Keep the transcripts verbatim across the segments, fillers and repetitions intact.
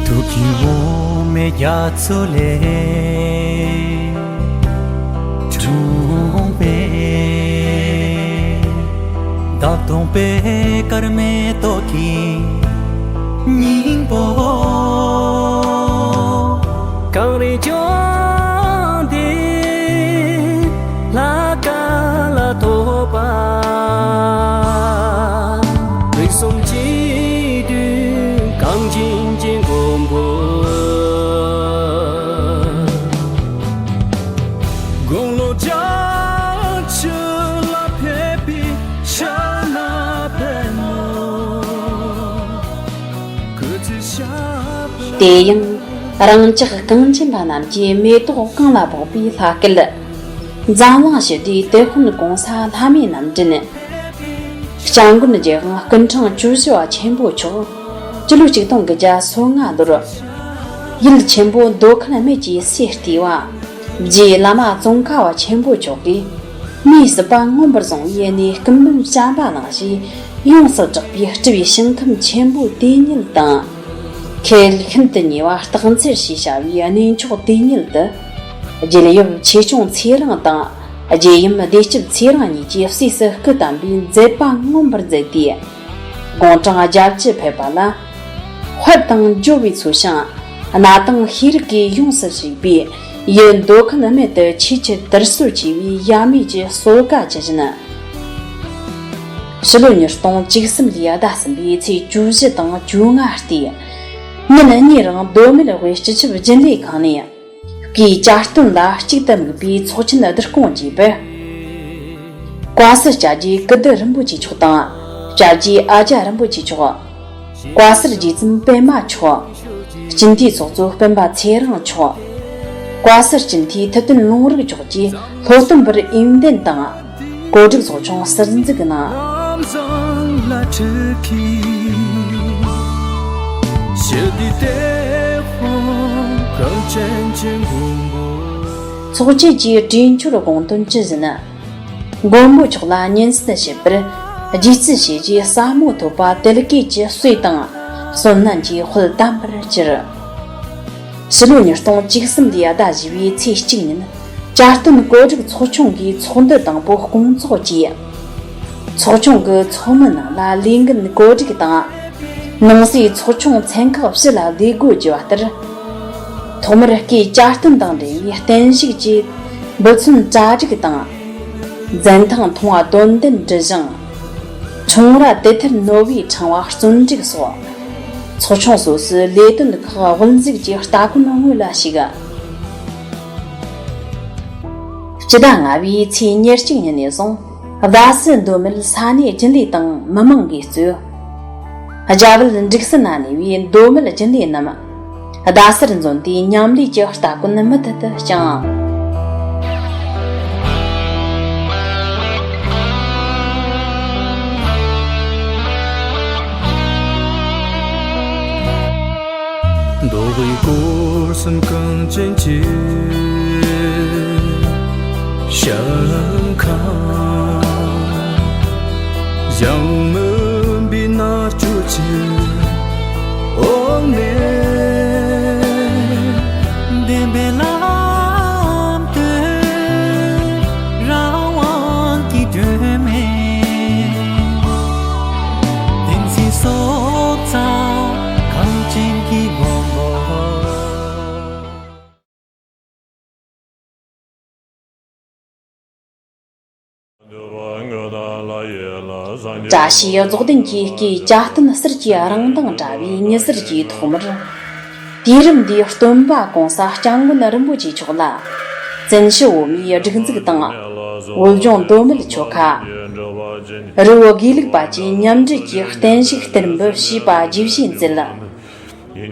ཐུགས་ཀྱི་འོ་མའི་རྒྱ་མཚོ་ལས། འཁྲུངས་པའི་བདག་སྟོང་པའི་སྐར་མའི་ཏོག་གི་སྙིང་པོ། གངས་རི་ལྗོངས་འདི་ལྷ་སྐལ་ལ་ཐོགས་པ། རིགས་གསུམ་གཅིག་བསྡུས་གངས་ཅན་གྱི་མགོན་པོ། དགུང་ལོ་བརྒྱད་ཅུ་ལ་ཕེབས་པའི་ཕྱག་ན་པདྨོ། སྐུ་ཚེ་ཞབས་པད། དེ་ཡང་རང་ཅག་གངས་ཅན་པ་རྣམས་ཀྱི་མེ་ཏོག་གང་ལ་ཕོག་པའི་ལྷ་སྐལ། འཛམ་གླིང་ཞི་བདེའི་དེད་དཔོན་གོང་ས་ལྷ་མིའི་རྣམ་འདྲེན། སྐྱབས་མགོན་རྒྱལ་དབང་སྐུ་ཕྲེང་བཅུ་བཞི་པ་ཆེན་པོ་མཆོག་སྤྱི་ལོ་ཆིག་སྟོང་དགུ་བརྒྱ་སོ་ལྔ་ལོར། ཡུལ་ཆེན་པོ་མདོ་ཁམས་སྨད་ཀྱི་སའི་ལྟེ་བ། རྗེ་བླ་མ་ཙོང་ཁ་པ་ཆེན་པོ་མཆོག་གིས། མིའི་སྲིད་པ་མངོན་པར་བཟུང་བའི་གནས་སྐུ་འབུམ་བྱམས་པ་གླིང་ཞེས་ཡོངས་སུ་གྲགས་པའི་སྤྲུལ་པའི་ཞིང་ཁམས་ཆེན་པོ་དེ་ཉིད་དང་། ཁེ་ལས་ཤིན་ཏུ་ཉེ་བ་སྟག་འཚེར་ཞེས་བྱ་བའི་གནས་མཆོག་དེ་ཉིད་དུ། རྒྱལ་ཡུམ་ཆོས་སྐྱོང་ཚེ་རིང་དང་། རྗེ་ཡུམ་བདེ་སྐྱིད་ཚེ་རིང་གཉིས་ཀྱིས་སྲས་སུ་སྐུ་བལྟམས་པའི་མཛད་པ་མངོན་པར་མཛད་དེ། དགུང་གྲངས་བརྒྱད་ཅུ་ཕེབས་པ་ལ། དཔལ་དང་འབྱོར་བས་འཚོ་ཞིང་། གནའ་དེང་ཤེས་རིག་གིས་ཡོངས་སུ་ཕྱུག་པའི་ཡུལ་མདོ་ཁམས་སྨད་དུ་ཆེས་ཆེར་དར་སྲོལ་ཆེ་བའི་ཡབ་མེས་ཀྱི་གསོལ་ཁ་ཇི་བཞིན། ཕྱི་ལོ་ཉིས་སྟོང་བཅུ་གསུམ་ལོའི་ཟླ་གསུམ་པའི་ཚེས་བཅུ་བཞི་དང་བཅོ་ལྔ་སྟེ། ཉིན་གཉིས་རིང་མདོ་སྨད་དབུས་སྤྱི་ཁྱབ་རྒྱུན་ལས་ཁང་ནས། སྐུའི་གྱ་སྟོན་ལ་གཅིག་ཏུ་དམིགས་པའི་ཚོགས་ཆེན་བསྡུ་སྐོང་བགྱིས་པར། བཀའ་ཟུར་སྐྱབས་རྗེ་ཀིརྟི་རིན་པོ་ཆེ་མཆོག་དང་། སྐྱབས་རྗེ་ཨ་ཅག་རིན་པོ་ཆེ་མཆོག་བཀའ་ཟུར་རྗེ་བཙུན་པད་མ་མཆོག་སྤྱི་འཐུས་ཚོགས་གཙོ་སྤེན་པ་ཚེ་རིང་མཆོག་བཀའ་ཟུར་སྤྱི་འཐུས་ཐུབ་བསྟན་ལུང་རིགས་མཆོག་བཅས་སློབ་སྟོན་པར་འོས་འདེམས་དང་། གོ་སྒྲིག་ཚོགས་ཆུང་ཟུར་འཛུགས་གནང་། ཚོགས་ཆེན་གྱི་གྲོས་ཆོད་དགོངས་དོན་ཇི་བཞིན། མགོན་པོ་མཆོག་ལ་ཉན་སྲུང་བྱེད་པར། རྗེ་བཙུན་ཞེས་བྱའི་ཟབ་མོ་ཐོབ་པ་དེ་ལ་སྐྱེས་ཀྱི་སྲོལ་དང་། བསོད་ནམས་ཀྱི་དཔལ་དམ་པར་གྱུར། ཕྱི་ལོ་ཉིས་སྟོང་བཅུ་གསུམ་ལོའི་ཟླ་བཞི་པའི་ཚེས་གཅིག་ཉིན། གྱ་སྟོན་གོ་སྒྲིག་ཚོགས་ཆུང་གིས་ཚོགས་འདུ་དང་པོ་སྐོང་ཚོགས་བཅས། ཚོགས་ཆུང་གི་ཚོགས་མི་རྣམས་ལ་ལས་འགན་གོ་སྒྲིག་དང་། ནང་སྲིད་ཚོགས་ཆུང་ཚན་ཁག་བཞི་ལ་ལས་བགོ་བགྱི་བ་ལྟར། ཐོག་མར་སྐུའི་གྱ་སྟོན་དང་འབྲེལ་བའི་བརྟན་བཞུགས་ཀྱི་འབུལ་ཚོམས་གྲ་སྒྲིག་དང་། འཛིན་ཐེངས་ཐུང་བ་དོན་ལྡན་སྒྲིལ་ཞིང་། ཁྲོམ་ར་དེབ་ཐེར་ནོར་བུའི་ཕྲེང་བ་བརྩོན་སྒྲིག་སོགས། ཚོགས་ཆུང་སོ་སོའི་ལས་དོན་ཁག་དབུ་འཛུགས་ཀྱི་སྟ་གོན་དངོས་ལ་ཞུགས། སྤྱི་ཟླ་ལྔ་པའི་ཚེས་ཉེར་གཅིག་ཉིན་ནས་བཟུང་རྡ་སའི་མདོ་སྨད་ས་གནས་རྒྱུན་ལས་དང་མི་མང་གིས་གཙོས། རྒྱ་བལ་འབྲུག་སྲིད་ན་གནས་པའི་མདོ་སྨད་རྒྱུན་ལས་རྣམས་རྡ་སར་འཛོམས་ཏེ་མཉམ་ལས་ཀྱི་སྟ་གོན་མུ་མཐུད་དུ་བསྐྱངས། མདོ་དབུས་སྐོར་གསུམ་གངས་ཅན་གྱི་ཞིང་ཁམས། ཡང་མུན་པའི་མནར་གཅོད་ཀྱི་འོག་ནས། བདེན་པའི་ལམ་དུ་རང་དབང་གི་སྒྲོན་མེ། བདེན་ཚིག་སྲོག་རྩ་གངས་ཅན་གྱི་མགོན་པོ། བཀྲ་ཤིས་རྫོགས་ལྡན་གྱིས་སྐུའི་གྱ་སྟོན་ཟུར་གྱི་རང་མདངས་བཀྲ་བའི་ཉི་ཟེར་གྱི་ཐོག་མར། དུས་རབས་འདིའི་སྟོན་པ་༸གོང་ས་༸སྐྱབས་མགོན་རིན་པོ་ཆེ་མཆོག་ལ། བཙན་བྱོལ་བོད་མིའི་སྒྲིག་འཛུགས་དང་། བོད་ལྗོངས་མདོ་སྨད་ཆོལ་ཁ། རི་བོ་དགེ་ལུགས་པ་བཅས་མཉམ་འབྲེལ་གྱི་རྟེན་བཞུགས་གཏེར་འབུལ་ཞེས་པ་རྒྱས་བཤད་མཛད། ཕྱིས་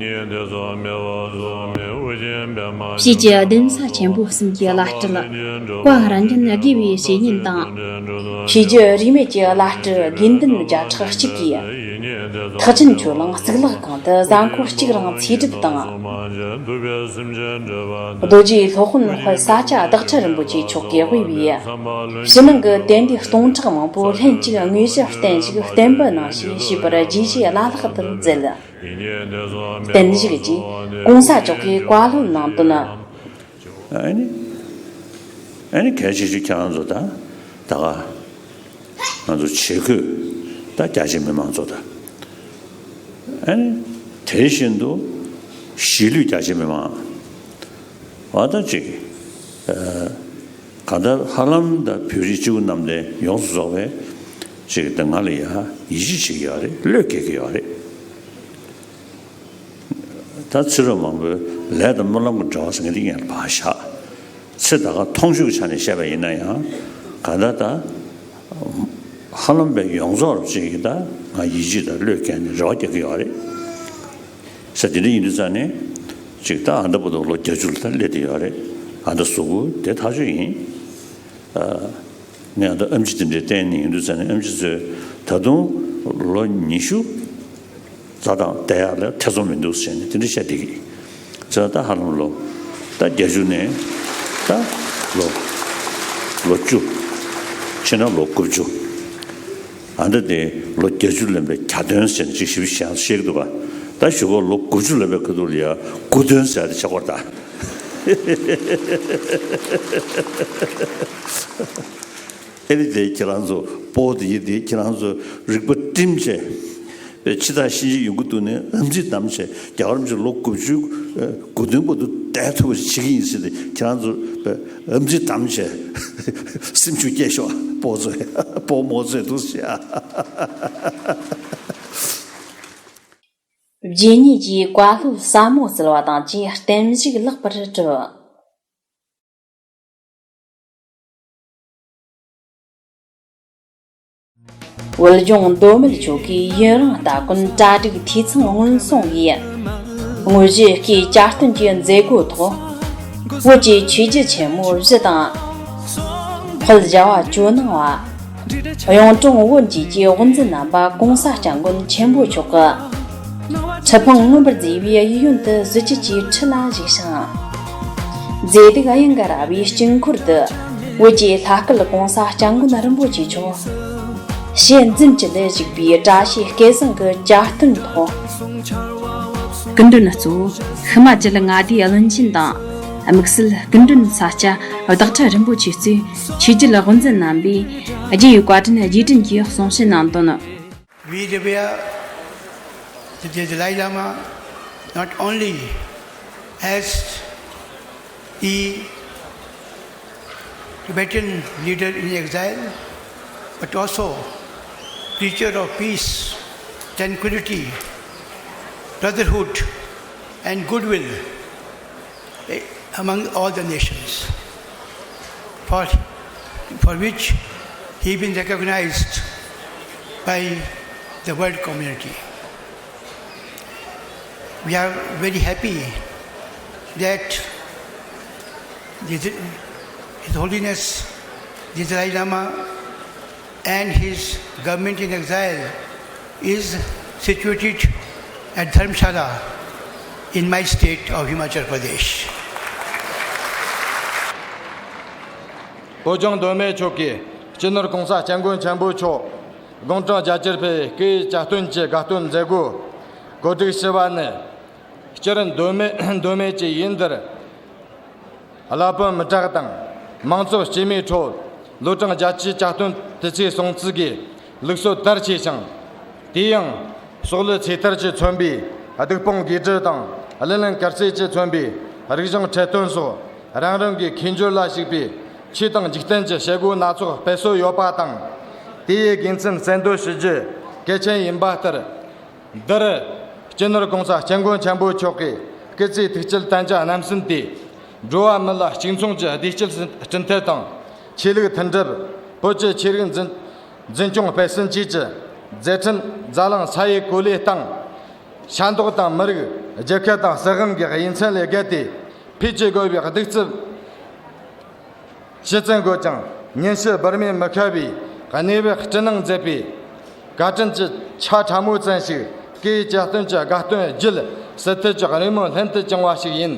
ཀྱི་གདན་ས་ཆེན་པོ་གསུམ་གྱི་བླ་སྤྲུལ་བཀའ་རང་བྱོན་དགེ་བའི་བཤེས་གཉེན་དང་། ཕྱིས་ཀྱི་རིས་མེད་ཀྱི་བླ་སྤྲུལ་དགེ་འདུན་བརྒྱ་ཕྲག་གཅིག་གིས་ཐེག་ཆེན་ཆོས་གླིང་གཙུག་ལག་ཁང་དུ་གཟའ་འཁོར་གཅིག་རིང་ཚེ་སྒྲུབ་དང་། རྡོ་རྗེ་སློབ་དཔོན་དཔལ་ས་སྐྱ་བདག་ཁྲི་རིན་པོ་ཆེ་མཆོག་གིས་དབུས་པའི་ཕྱི་ནང་གི་དད་འདུས་སྟོང་ཕྲག་མང་པོ་ལྷན་ཅིག་དངོས་གཞི་རྟེན་བཞུགས་གཏེར་འབུལ་གནང་ཞེས་ཞུས་པར་རྒྱས་བཤད་བླ་ལྷག་ཏུ་མཛད། བརྟན་བཞུགས་ཀྱིས་གོང་ས་མཆོག་གི་བཀའ་སློབ་གནང་དོན། ཨ་ནི། ཨ་ནི་གལ་ཆེ་ཤོས་ཁྱེད་རང་ཚོ་ད་ད་ག་ང་ཚོ་ཆས་གོས་ད་རྒྱ་ཆེ་མི་མང་ཚོ་ད། ཨ་ནི་དེ་བཞིན་དུ་གཞིས་ལུས་རྒྱ་ཆེ་མི་མང་བ་ད་ཅིག་གང་ལྟར་ཧ་ལམ་ད་བོད་རིགས་སྤྱི་བོ་གནམ་བསྟན་ཡོངས་སུ་རྫོགས་པའི་ཅིག་ད་ང་ལ་ཡ་ཡིད་ཆེས་བྱེད་ཀྱི་ཡོད་རེད། བློས་འགེལ་གྱི་ཡོད་རེད། ད་ཕྱི་རབས་མང་པོའི་ལས་དང་སྨོན་ལམ་གྱི་འབྲེལ་བ་ཟེར་མཁན་འདི་ཡང་ཕར་བཞག་ཚེ་ད་ག་མཐོང་ཆོས་ཀྱི་ཆ་ནས་བཤད་པ་ཡིན་ན་ཡང་གང་ལྟར་ད་ཧ་ལམ་པའི་ཡོངས་རྫོགས་ཅིག་གིས་ད་ང་ཡིད་ཆེས་དང་བློས་འགེལ་ནས་རེ་བ་རྒྱག་གི་ཡོད་རེད། ས་དེ་འདྲ་ཡིན་དུས་ཙང་ནས་ཅིག་ད་ཨ་མདའ་བར་དུ་ལོ་བརྒྱད་ཅུ་ལ་ད་སླེབས་བསྡད་ཡོད་རེད། ཨ་མདའ་གཟུགས་པོ་དེ་ཐག་ཆོད་ཡིན། ངས་ད་ཨེམ་ཆི་དེ་འདྲའི་བསྟན་ནས་ཡིན་དུས་ཙང་ནས་ཨེམ་ཆི་ཚོས་ད་དུང་ལོ་ཉི་ཤུ་རྩ་དང་བསྡད་ཡག་ལ་ཐེ་ཚོམ་མི་འདུག་ཟེར་ནས་དེ་འདྲ་བཤད་བསྡད་ཀྱི་ཡིན། ཚེ་ད་ཧ་ལམ་ལོ་ད་བརྒྱད་ཅུ་ནས་ད་ལོ་ལོ་བཅུ་ཕྱིན་ན་ལོ་དགུ་བཅུ། ཨ་འདྲ་དེ་ལོ་བརྒྱད་ཅུ་ལོན་པའི་གྱ་སྟོན་ཟེར་ནས་ཅིག་ཞིབ་ཞིབ་བཤད་ཀྱི་འདུག་ག་ད་གཞུག་གུ་ལོ་དགུ་བཅུ་ལོན་པའི་ཁ་ཐུག་ལ་ཡ་དགུ་སྟོན་ཟེར་ཏེ་ཆགས་པར་གདའ། ཨེ་རེད་དེ་ཁྱེད་རང་ཚོ་སྤོ་དེ་ཡིན་དེ་ཁྱེད་རང་ཚོ་རིག་པ་བསྒྲིམས་བྱས། པའི་ཕྱི་ཐག་ཤིང་བཞི་ཡོང་གི་འདུག་ནས་ཨམ་ཙི་བསྡམས་བྱས་རྒྱལ་བ་རིན་པོ་ཆེ་ལོ་དགུ་བཅུ་དགུ་སྟོན་བར་དུ་བསྡད་ཐུབ་པ་ཞིག་བྱེད་ཀྱི་ཡིན་ཟེར་ཏེ་ཁྱེད་རང་ཚོ་ཨམ་ཙི་བསྡམས་བྱས་སེམས་ཤུགས་སྐྱེད་ཤོག་སྤོ་ཚོས་སྤོ་མོ་ཚོས་འདུག་ཟེར། རྗེ་ཉིད་ཀྱིས་བཀའ་སློབ་ཟབ་མོ་སྩལ་བ་དང་བཅས་བརྟན་བཞུགས་ལེགས་པར་གྲུབ། བོད་ལྗོངས་མདོ་སྨད་ཆོལ་ཁའི་ཡུན་རིང་ལྟ་གོན་གྲ་སྒྲིག་འཐུས་ཚང་སྔོན་སོང་གིས། དངོས་གཞི་སྐུའི་གྱ་སྟོན་གྱི་མཛད་སྒོ་ཐོག་བོད་ཀྱི་ཆོས་བརྒྱུད་ཆེན་མོ་བཞི་དང་། དཔལ་རྒྱལ་བ་ཇོ་ནང་བ། གཡུང་དྲུང་བོན་བཅས་ཀྱི་དབུ་འཛིན་རྣམ་པ་གོང་ས་སྐྱབས་མགོན་ཆེན་པོ་མཆོག་གི་ཁྲི་འཕང་མངོན་པར་མཛེས་པའི་གཡས་གཡོན་དུ་གཟི་བརྗིད་ཀྱི་ཁྲི་ལ་བཞུགས་ཤིང་། མཛེས་སྡུག་གཡུ་འགའ་ར་བའི་དཀྱིལ་འཁོར་དུ་བོད་ཀྱི་ལྷ་སྐལ་གོང་ས་སྐྱབས་མགོན་རིན་པོ་ཆེ་མཆོག་ཞལ་འཛུམ་གྱིས་བཞུགས་པའི་བཀྲ་ཤིས་སྐལ་བཟང་གི་གྱ་སྟོན་ཐོག་སྐུ་མགྲོན་གཙོ་བོ་ཤུལ་མ་བཅུ་ལྔ་སྡེའི་བློན་ཆེན་དང་། དམིགས་བསལ་སྐུ་མགྲོན་ས་སྐྱ་བདག་ཁྲི་རིན་པོ་ཆེ་གཙོས་ཆོས་བརྒྱུད་དབུ་འཛིན་རྣམ་པས་རྒྱལ་བའི་བཀའ་དྲིན་རྗེས་དྲན་གྱི་གསུང་བཤད་གནང་དོན། We revere the Dalai Lama not only as the Tibetan leader in exile, but also preacher of peace, tranquility, brotherhood, and goodwill among all the nations, for, for which he been recognized by the world community. We are very happy that the, His Holiness the Dalai Lama and his government in exile is situated at Dharamshala in my state of Himachal Pradesh. བོད་ལྗོངས་མདོ་སྨད་ཆོལ་ཁའི་སྤྱི་ནོར་གོང་ས་སྐྱབས་མགོན་ཆེན་པོ་མཆོག་དགུང་གྲངས་བརྒྱད་ཅུ་པའི་སྐུའི་གྱ་སྟོན་གྱི་དགའ་སྟོན་མཛད་སྒོ་གོ་སྒྲིག་ཞུས་པ་ནི། སྤྱིར་མདོ་སྨད་མདོ་སྨད་ཀྱི་ཡུལ་འདིར། བླ་དཔོན་མི་དྲག་དང་མང་ཚོགས་སྐྱེས་མའི་ཁྲོད་ལོ་གྲངས་བརྒྱད་ཅུའི་གྱ་སྟོན་དུས་ཚིགས་སྲུང་བརྩི་གི་ལུགས་སྲོལ་དར་ཆེ་ཞིང་། དེ་ཡང་ཕྱོགས་ལས་ཚེ་ཐར་གྱིས་མཚོན་པའི་སྡིག་སྤོང་དགེ་སྒྲུབ་དང་། གླེ་ལན་དཀར་རྩེ་གྱིས་མཚོན་པའི་རིག་གཞུང་འཁྲབ་སྟོན་སོགས་རང་རང་གི་ཁྱད་འབྱོར་ལ་གཞིགས་པའི་ཆོས་དང་འཇིག་རྟེན་གྱི་བྱེད་སྒོ་སྣ་ཚོགས་སྤེལ་སྲོལ་ཡོད་པ་དང་། དེའི་དགེ་མཚན་གསལ་འདོན་ཞུ་རྒྱུ་གལ་ཆེན་ཡིན་པ་ལྟར། འདིར་སྤྱི་ནོར་གོང་ས་སྐྱབས་མགོན་ཆེན་པོ་མཆོག་གི་སྐུ་ཚེའི་ཐུགས་བསྐྱེད་དམ་བཅའ་རྣམ་གསུམ་དེ་འགྲོ་བ་མི་ལ་གཅིག་མཚུངས་ཀྱི་བདེ་སྐྱིད་སྐྲུན་ཐབས་དང་། ཆོས་ལུགས་མཐུན་སྒྲིལ། བོད་ཀྱི་ཆོས་རིག་འཛིན་འཛིན་སྐྱོང་སྤེལ་གསུམ་བཅས་ཀྱི་མཛད་འཕྲིན་རྫ་གླིང་ས་ཡི་གོ་ལའི་སྟེང་ཤ་མདོག་དང་མི་རིགས་རྒྱལ་ཁབ་དང་སྲིད་དབང་གི་དབྱེ་མཚམས་ལས་བརྒལ་ཏེ་འཕེལ་རྒྱས་དགོས་པའི་གདུག་རྩུབ་ཞི་བཙན་དགོས་ཀྱང་ཉིན་ཞག་བར་མའི་མི་ཁ་བའི་གནས་བབ་སྐྲུན་གནང་མཛད་པའི་བཀའ་དྲིན་གྱི་ཆ་ཕྲ་མོ་ཙམ་ཞིག་སྐུའི་གྱ་སྟོན་གྱི་དགའ་སྟོན་བརྒྱུད་ཟིན་ཐུབ་ཀྱི་རེ་སྨོན་ལྷུན་དུ་བྱུང་བ་ཞིག་ཡིན།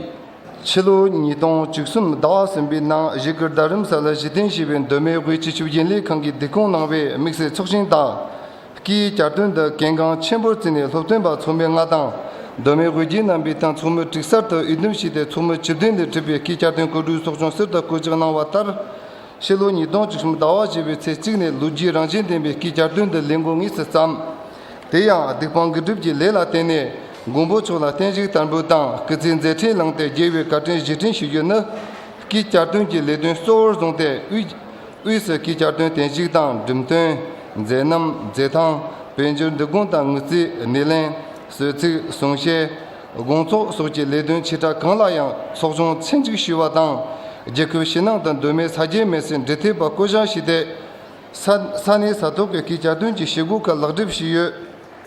ཕྱི་ལོ་ཉིས་སྟོང་བཅུ་གསུམ་ཟླ་བ་གསུམ་པའི་ནང་བཞུགས་སྒར་རྡ་རམ་ས་ལར་གཞི་རྟེན་བྱས་པའི་མདོ་སྨད་དབུས་སྤྱི་ཁྱབ་རྒྱུན་ལས་ཁང་གིས་བསྡུ་སྐོང་གནང་བའི་དམིགས་བསལ་ཚོགས་ཆེན་དང་། སྐུའི་གྱ་སྟོན་འདི་གལ་འགངས་ཆེན་པོར་བརྩིས་ནས་སློབ་སྟོན་པ་ཚོགས་མི་ལྔ་དང་། མདོ་སྨད་དབུས་རྒྱུན་རྣམ་པའི་ཐང་ཚོགས་མི་དྲུག་གསར་དུ་འོས་འདེམས་བྱས་ཏེ། ཚོགས་མི་བཅུ་བདུན་ལས་གྲུབ་པའི་སྐུའི་གྱ་སྟོན་གོ་སྒྲིག་ཚོགས་ཆུང་ཟུར་དུ་བསྐོ་གཞག་གནང་བ་ལྟར། ཕྱི་ལོ་ཉིས་སྟོང་བཅུ་གསུམ་ཟླ་བ་བཞི་པའི་ཚེས་གཅིག་ནས་ལོ་རྒྱུས་རང་བཞིན་ལྡན་པའི་སྐུའི་གྱ་སྟོན་འདི་ལས་འགོ་དངོས་སུ་བརྩམས། དེ་ཡང་སྡིག་སྤང་དགེ་སྒྲུབ་ཀྱི་ལས་ལ་བརྟེན་ནས། མགོན་པོ་མཆོག་ལ་བརྟན་བཞུགས་དར་འབུལ་དང་། སྐུ་ཚེའི་མཛད་འཕྲིན་བླངས་ཏེ་རྒྱལ་བའི་བཀའ་དྲིན་རྗེས་དྲན་ཞུ་རྒྱུ་ནི། སྐུའི་གྱ་སྟོན་གྱི་ལས་དོན་གཙོ་བོར་བཟུང་སྟེ། དབུས་དབུས་སུ་སྐུའི་གྱ་སྟོན་རྟེན་གཞི་དང་། འགྲེམས་སྟོན། མཛད་རྣམ། མཛད་ཐང་། དཔལ་འབྱོར་འདུ་ཁང་དང་དངུལ་རྩིས། སྣེ་ལེན། གསོལ་ཚིགས། གསུང་བཤད། དགོང་ཚོགས་སོགས་ཀྱི་ལས་དོན་ཆེ་ཕྲ་གང་ལ་ཡང་ཚོགས་ཆུང་ཚན་གཅིག་ཞུས་པ་དང་། རྒྱལ་ཁབ་ཕྱི་ནང་དུ་མདོ་སྨད་ས་སྐྱའི་མི་སེར་འབྲེལ་མཐུད་པ་བསྐོ་གཞག་བྱས་ཏེ། ས་ས་གནས་ས་ཐོག་གི་སྐུའི་གྱ་སྟོན་གྱི་བྱེད་སྒོ་ཁག་ལེགས་འགྲུབ་བྱས་ཡོད།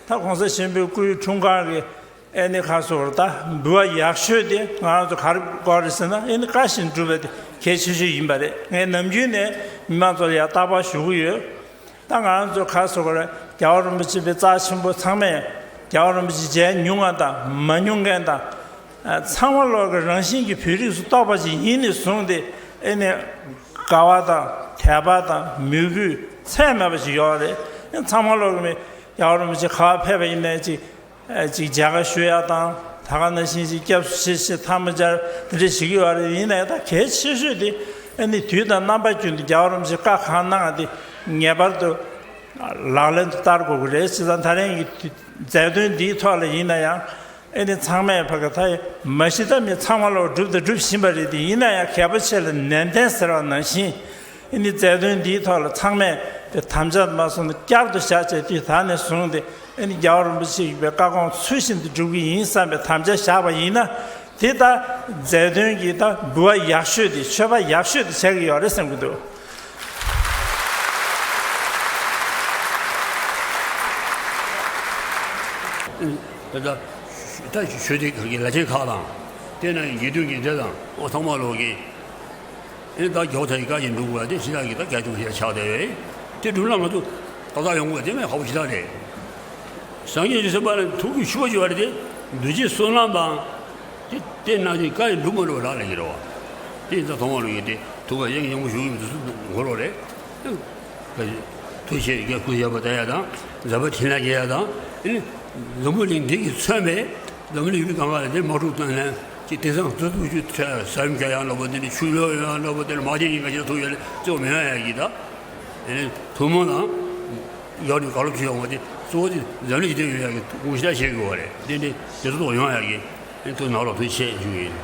ད་གོང་ས་ཆེན་པོའི་སྐུའི་འཁྲུངས་སྐར་གྱི་ཨེ་ནི་ཁ་སོར་ད་འབུལ་བ་ཡག་ཤོས་དེ་ང་རང་ཚོ་ག་རེ་དགོས་རེད་ཟེར་ན། ཨེ་ནི་བཀའ་བཞིན་སྒྲུབ་པ་དེ་གལ་ཆེ་ཤོས་ཡིན་པ་རེད། ངས་ནམ་རྒྱུན་ནས་མི་མང་ཚོ་ལ་ཡང་རྟག་པར་ཞུ་གི་ཡོད། ད་ང་རང་ཚོ་ག་སོ་ག་རེ་རྒྱལ་བ་རིན་པོ་ཆེ་པའི་རྩ་ཆེན་པོ་ཚང་མས། རྒྱལ་བ་རིན་པོ་ཆེ་མཇལ་མྱོང་བ་དང་མ་མྱོང་མཁན་དང་། ཚང་མ་ལོག་གི་རང་བཞིན་གྱི་བོད་རིགས་སུ་གཏོགས་པ་ཅིག་ཡིན་ནས་བཟུང་སྟེ། ཨེ་ནི་དགའ་བ་དང་དད་པ་དང་མོས་གུས་ཚད་མེད་པ་ཞིག་ཡོད་རེད། ཚང་མ་ལོག་གི་རྒྱལ་བ་རིན་པོ་ཆེ་ག་པར་ཕེབས་པ་ཡིན་ནའི་ཅིག་ཅིག་མཇལ་ཁ་ཞུ་ཡ་དང་། ད་ག་ནང་བཞིན་ཅིག་སྐྱབས་སུ་མཆི་ཞེས་ཐལ་མོ་སྦྱར་དེ་འདྲ་བྱེད་ཀྱི་ཡོད་རེད། ཡིན་ན་ཡང་ད་གལ་ཆེ་ཤོས་དེ་ཨ་ནི་དུས་དང་རྣམ་པ་ཀུན་ཏུ་རྒྱལ་བ་རིན་པོ་ཆེས་བཀའ་གང་གནང་བ་དེ་ངེས་པར་དུ་ལག་ལེན་དུ་བསྟར་དགོས་ཀྱི་རེད། བྱས་ཙང་ད་རིང་གི་མཛད་དོན་འདིའི་ཐོག་ལ་ཡིན་ན་ཡང་ཨ་ནི་ཚང་མས་ཕ་གི་ད་མ་གཞི་ད་མི་ཚང་མ་ལོག་སྒྲུབ་དང་སྒྲུབ་བཞིན་པ་རེད་དེ། ཡིན་ན་ཡང་གལ་པོ་ཆེ་ལ་ནན་ཏན་ཟེར་བ་ནང་བཞིན། ཨ་ནི་མཛད་དོན་འདིའི་ཐོག་ལ་ཚང་མས་དེ་དམ་བཅའ་མ་སོང་ན་བསྐྱར་དུ་བཞག་བྱས་དུས་ད་ནས་བཟུང་སྟེ། ཨ་ནི་རྒྱལ་བ་རིན་པོ་ཆེ་ཡི་བའི་བཀའ་དགོངས་ཚུལ་བཞིན་དུ་སྒྲུབ་ཀྱི་ཡིན་བསམ་པའི་དམ་བཅའ་བཞག་པ་ཡིན་ན། དེ་ལྟ་མཛད་དོན་གྱི་ད་འབུལ་བ་ཡག་ཤོས་དེ། མཆོད་པ་ཡག་ཤོས་དེ་ཆགས་ཀྱི་ཡོད་རེད་བསམ་གྱི་འདུག་ད་ད་ད་ཞུ་སྟེ་ག་གི་ལ་ཆེན་ཁག་དང་། དེ་ན་དགེ་འདུན་གྱི་སྡེ་དང་། ཨོ་ཚང་མ་ལོག་གི། ཨེ་ད་མགྱོགས་ཐལ་གྱི་བཀའ་ཡིན་འགྲོ་དགོས་པ་དེ་ཞི་ལྷག་གི་ད་བཀའ་ཐུག་ཞེས་ཆགས་བསྡད་ཡོད། དེ་འགྲུབ་ན་ང་ཚོ་ཏག་ཏག་ཡོང་དགོས་པ་དེ་མེད་ཁག་པོ་ཞེ་དྲག་རེད། སངས་རྒྱས་ཀྱི་སེམས་དཔའ་ལ་ཐུགས་ཀྱི་ཆུ་བ་ཞུ་བ་རེད་དེ། འདུ་བྱེད་བསོད་ནམས་དང་། དེ་དེ་ནང་བཞིན་བཀའ་ཡིན་འགྲུབ་མ་འགྲོ་བ་རག་ལས་ཀྱི་རེད་བ། དེ་ཡིན་ཙང་ཐོག་མ་ལོ་ཡིན་ཏེ་ཐུགས་ཀ་ཡེངས་ཡེངས་པོ་ཞུ་གི་འདུག་སུ་འགོ་ལོག་རེད། ཐུགས་ཆེ་རྒྱལ་སྐུ་ཞབས་པ་ད་ཡ་དང་། ཛ་བ་ཁྲི་ལ་རྒྱལ་ཡ་དང་། ཨེ་ནི་འཛམ་བུ་གླིང་འདི་གི་མཚོན་པའི། འཛམ་བུ་གླིང་ཡུལ་གང་ག་ལ་དེ་དམག་འཁྲུག་བཏང་ནས་ཅིག་དེང་སང་རྩ་ཐུག་ཆུ་ས་ཡོམ་རྒྱག་ཡང་འདྲ་པོ། དེ་ནི་ཆུ་ལོག་ཡོང་ཡང་འདྲ་པོ། དེ་ནི་དམག་ཆེན་གཉིས་ཀ་ཞིག་ཐུག་ཡོད་ལ་གཙོ་མི་ཡོང་ཡ་གི་ད། ཨེ་ནི་ཐུན་མོང་དང་ཡག་ནི་ག་ལོ་ཆུ་ཡོང་བ་དེ་གཙོ་བོ་དེ་འཛམ་གླིང་ཞི་བདེ་ཡོང་ཡ་གི་དགོངས་ཞེ་དྲག་བྱེད་དགོས་པ་རེད། དེ་ནི་དེ་ཚོ་ཐོག་ཡོང་ཡ་གི་ཨེ་ཐུགས་ནང་ལོག་ཐུགས་ཆེ་ཞུ་གི་ཡིན།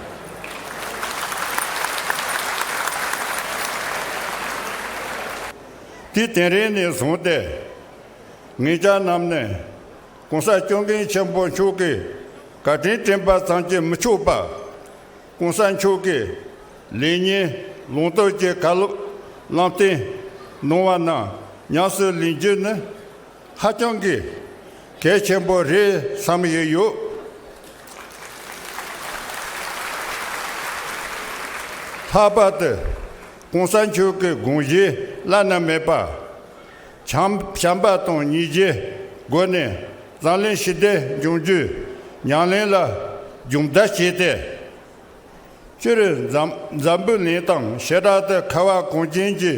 དེ་དེ་རིང་ནས་བཟུང་སྟེ་ངེད་ཅག་རྣམས་ནས་༸གོང་ས་༸སྐྱབས་མགོན་ཆེན་པོ་མཆོག་གི་བཀའ་དྲིན་དྲན་པ་ཙམ་གྱིས་མི་ཆོག་པར། ༸གོང་ས་མཆོག་གི་ལེགས་ཉེས་ལུང་སྟོན་གྱི་བཀའ་སློབ་ལམ་སྟོན་གནང་བ་རྣམས་ཉམས་སུ་ལེན་རྒྱུ་ནི་ཧ་ཅང་གི་གལ་ཆེན་པོ་རེད་བསམ་ཡོད་ཡོད། ལྷག་པར་དུ་༸གོང་ས་མཆོག་གི་དགོངས་གཞི་བླ་ན་མེད་པ། བྱམས་བྱམས་པ་དང་སྙིང་རྗེའི་སྒོ་ནས་འཛམ་གླིང་ཞི་བདེ་འབྱུང་རྒྱུའི་ཉམས་ལེན་ལ་སྦྱོང་བརྡར་བྱས་ཏེ། སྤྱིར་འཛམ་འཛམ་བུ་གླིང་དང་ཞེ་དྲག་ཏུ་ཁ་བ་གངས་ཅན་གྱི་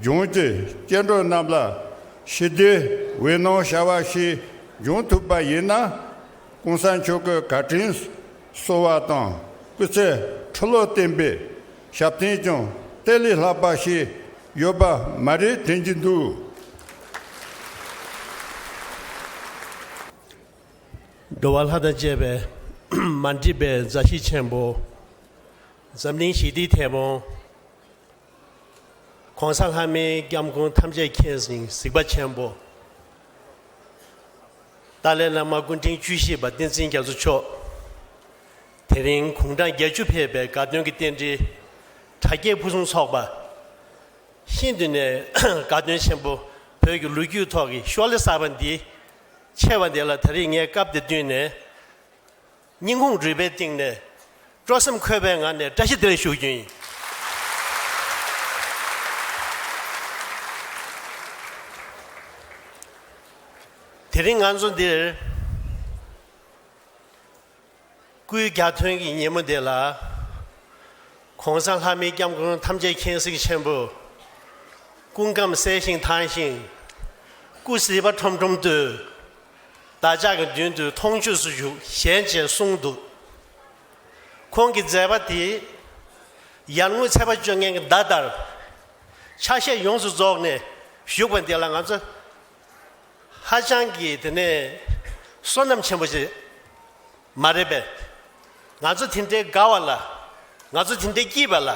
ལྗོངས་ཀྱི་སྐྱེ་འགྲོ་རྣམས་ལ་ཞི་བདེའི་འོད་སྣང་ཤར་བ་ཞིག་འབྱུང་ཐུབ་པ་ཡིན་ན། ༸གོང་ས་མཆོག་གི་བཀའ་དྲིན་གསོ་བ་དང་སྐུ་ཚེ་ཁྲི་ལོ་བརྟན་པའི་ཞབས་བརྟན་ཀྱང་དེ་ལས་ལྷག་པ་ཞིག་ཡོད་པ་མ་རེད་དྲན་གྱི་འདུག། འགྲོ་བ་ལྷ་དང་བཅས་པའི་མ་འདྲིས་པའི་མཛའ་བཤེས་ཆེན་པོ། འཛམ་གླིང་ཞི་བདེའི་ཐད་འཕོངས། ༸གོང་ས་ལྷ་མིའི་སྐྱབས་མགོན་ཐམས་ཅད་མཁྱེན་ཅིང་གཟིགས་པ་ཆེན་པོ། ཏཱ་ལའི་བླ་མ་སྐུ་ཕྲེང་བཅུ་བཞི་པ་བསྟན་འཛིན་རྒྱ་མཚོ་མཆོག། དེ་རིང་དགུང་གྲངས་བརྒྱད་ཅུ་ཕེབས་པའི་དགའ་སྟོན་གྱི་རྟེན་འབྲེལ་དྲ་རྒྱའི་ཕུན་སུམ་ཚོགས་པ། ཤིན་ཏུ་ནས་དགའ་སྟོན་ཆེན་པོ་བོད་ཀྱི་ལོ་རྒྱུས་ཐོག་གི་ཤོག་ལེ་གསར་པ་འདི་ཆེ་བ་འདི་ལ་ད་རེས་ངས་སྐབས་འདི་བསྟུན་ནས། སྙིང་ཁུང་རུས་པའི་གཏིང་ནས་སྤྲོ་སེམས་འཁོལ་བའི་ངང་ནས་བཀྲ་ཤིས་བདེ་ལེགས་ཞུ་རྒྱུ་ཡིན། དེ་རིང་ང་ཚོ་འདིར་སྐུའི་གྱ་སྟོན་གྱི་ཉིན་མོ་འདི་ལ། ༸གོང་ས་ལྷ་མིའི་སྐྱབས་མགོན་ཐམས་ཅད་མཁྱེན་གཟིགས་ཆེན་པོ། སྐུ་ཁམས་གསལ་ཞིང་ཐང་ཞིང་། སྐུ་གཟི་བ་ཁྲོམ་ཁྲོམ་དུ། བདག་ཅག་གི་མདུན་དུ་མཐོང་ཆོས་སུ་བཞུགས་ཞེས་གསུངས་འདུག། ཁོང་གི་མཛད་པ་དེ་ཡར་ངོའི་ཚེས་པ་བཅོ་ལྔའི་ཟླ་ལྟར་ཆ་ཤས་ཡོངས་སུ་རྫོགས་ནས་བཞུགས་པ་འདི་ལ་ང་ཚོ་ཧ་ཅང་གི་དེ་ནས་བསོད་ནམས་ཆེན་པོ་ཞིག་མ་རེད་པས། ང་ཚོ་དེ་འདྲའི་དགའ་བ་ལ། ང་ཚོ་དེ་འདྲའི་སྐྱིད་པ་ལ།